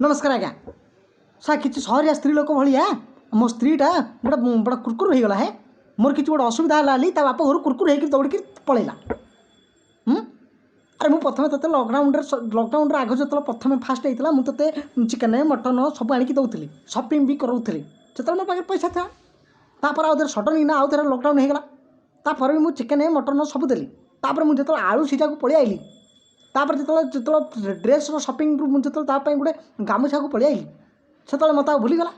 ନମସ୍କାର ଆଜ୍ଞା। ସାର୍, କିଛି ସହରିଆ ସ୍ତ୍ରୀ ଲୋକ ଭଳିଆ ମୋ ସ୍ତ୍ରୀଟା ଗୋଟେ ବଡ଼ କୁରକୁର ହେଇଗଲା ହେ। ମୋର କିଛି ଗୋଟେ ଅସୁବିଧା ହେଲା ବୋଲି ତା ବାପ ଘରୁ କୁରକୁର ହେଇକି ଦୌଡ଼ିକି ପଳେଇଲା। ଆରେ, ମୁଁ ପ୍ରଥମେ ତୋତେ ଲକଡାଉନରେ ଆଗ ଯେତେବେଳେ ପ୍ରଥମେ ଫାଷ୍ଟ ହେଇଥିଲା, ମୁଁ ତୋତେ ଚିକେନ୍, ମଟନ୍ ସବୁ ଆଣିକି ଦେଉଥିଲି, ସପିଂ ବି କରାଉଥିଲି, ସେତେବେଳେ ମୋ ପାଖରେ ପଇସା ଥିଲା। ତାପରେ ଆଉ ଥରେ ସଡ଼ନ୍ କିନା ଆଉ ଥରେ ଲକଡାଉନ୍ ହେଇଗଲା। ତାପରେ ବି ମୁଁ ଚିକେନ୍, ମଟନ୍ ସବୁ ଦେଲି। ତାପରେ ମୁଁ ଯେତେବେଳେ ଆଳୁ ସିଝାକୁ ପଳେଇ ଆଇଲି, ତାପରେ ଯେତେବେଳେ ଡ୍ରେସ୍ର ସପିଂରୁ ମୁଁ ଯେତେବେଳେ ତା ପାଇଁ ଗୋଟେ ଗାମୁଛାକୁ ପଳେଇ ଆଇଲି, ସେତେବେଳେ ମୋତେ ଆଉ ଭୁଲିଗଲା।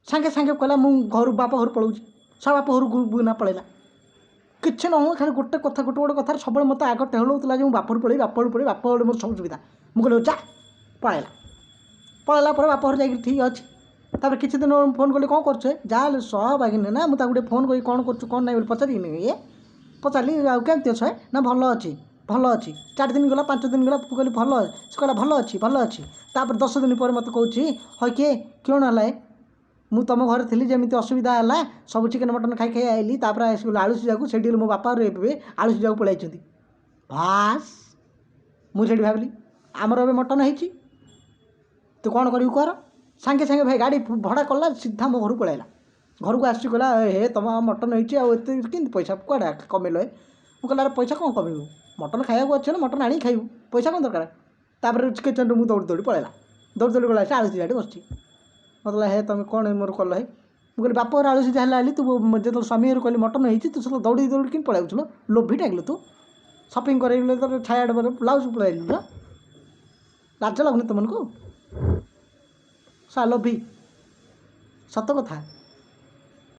ସାଙ୍ଗେ ସାଙ୍ଗେ କହିଲା, ମୁଁ ଘରୁ ବାପ ଘରୁ ପଳାଉଛି। ସା ବାପ ଘରକୁ ନା ପଳେଇଲା। କିଛି ନ ହଉ, ଖାଲି ଗୋଟେ କଥା, ଗୋଟେ ଗୋଟେ କଥାରେ ସବୁବେଳେ ମୋତେ ଆଗ ଟେହଳଉଥିଲା ଯେ ମୁଁ ବାପ ଘରୁ ପଳେଇବି, ବାପ ଘରୁ ପଳେଇବି, ବାପ ଘରୁ ମୋର ସବୁ ସୁବିଧା। ମୁଁ କହିଲି, ହଉ ଯା। ପଳେଇଲା। ପଳେଇଲା ପରେ ବାପ ଘରେ ଯାଇକି ଠିକ୍ ଅଛି। ତାପରେ କିଛି ଦିନ ଫୋନ୍ କଲି, କ'ଣ କରୁଛୁ? ଯାହା ହେଲେ ସହଭାଗିନୀ ନା, ମୁଁ ତାକୁ ଟିକେ ଫୋନ୍ କରି କ'ଣ କରୁଛୁ, କ'ଣ ନାହିଁ ବୋଲି ପଚାରିବିନି? ଇଏ ପଚାରିଲି, ଆଉ କେମିତି ଅଛ ହେ? ନା, ଭଲ ଅଛି, ଭଲ ଅଛି। 4 ଦିନ ଗଲା, 5 ଦିନ ଗଲା। ମୁଁ କହିଲି, ଭଲ? ସେ କହିଲା, ଭଲ ଅଛି, ଭଲ ଅଛି। ତାପରେ 10 ଦିନ ପରେ ମୋତେ କହୁଛି, ହଇ କିଏ, କ'ଣ ହେଲା ଏ? ମୁଁ ତୁମ ଘରେ ଥିଲି, ଯେମିତି ଅସୁବିଧା ହେଲା, ସବୁ ଚିକେନ୍ ମଟନ୍ ଖାଇ ଖାଇ ଆଇଲି। ତାପରେ ଆସିଗଲି ଆଳୁ ସିଝାକୁ। ସେଇଠି ମୋ ବାପା ଏବେ ଆଳୁ ସିଝାକୁ ପଳେଇ ଆସିଛନ୍ତି। ବାସ୍, ମୁଁ ସେଇଠି ଭାବିଲି, ଆମର ଏବେ ମଟନ୍ ହେଇଛି, ତୁ କ'ଣ କରିବୁ କର। ସାଙ୍ଗେ ସାଙ୍ଗେ ଭାଇ ଗାଡ଼ି ଭଡ଼ା କଲା, ସିଧା ମୋ ଘରକୁ ପଳେଇଲା। ଘରକୁ ଆସିଛି, କହିଲା, ହେ ତୁମ ମଟନ୍ ହେଇଛି, ଆଉ ଏତେ କେମିତି ପଇସା କୁଆଡ଼େ କମେଇଲ ହେ? ମୁଁ କହିଲି, ଆରେ, ପଇସା କ'ଣ କମେଇବୁ? ମଟନ୍ ଖାଇବାକୁ ଅଛି ନା, ମଟନ୍ ଆଣିକି ଖାଇବୁ, ପଇସା କ'ଣ ଦରକାର? ତାପରେ କିଚେନ୍ରୁ ମୁଁ ଦୌଡ଼ି ଦୌଡ଼ି ପଳେଇଲା। ଦୌଡ଼ି ଦୌଡ଼ି ଗଲା, ସେ ଆଳୁ ସିଝାଟି ବସିଛି। ମୋତେ କହିଲା, ହେ, ତୁମେ କ'ଣ ମୋର କଲ ହେ? ମୁଁ କହିଲି, ବାପ ଘରେ ଆଳୁ ସିଝା ହେଲା ବୋଲି ତୁ ଯେତେବେଳେ ସ୍ୱାମୀ ଘରୁ କହିଲି ମଟନ୍ ହେଇଛି, ତୁ ସେତେବେଳେ ଦୌଡ଼ି ଦୌଡ଼ିକି ପଳେଇ ଆଉଥିଲୁ। ଲୋଭିଟା କିଲୋ ତୁ? ସପିଂ କରେଇଲେ ତୋର ଛାୟାଡ଼ ପରେ ବ୍ଲାଉଜ୍ ପଳେଇ ଆଇଲୁ। ଲାଜ ଲାଗୁନି ତୁମମାନଙ୍କୁ? ସା ଲୋଭି, ସତ କଥା।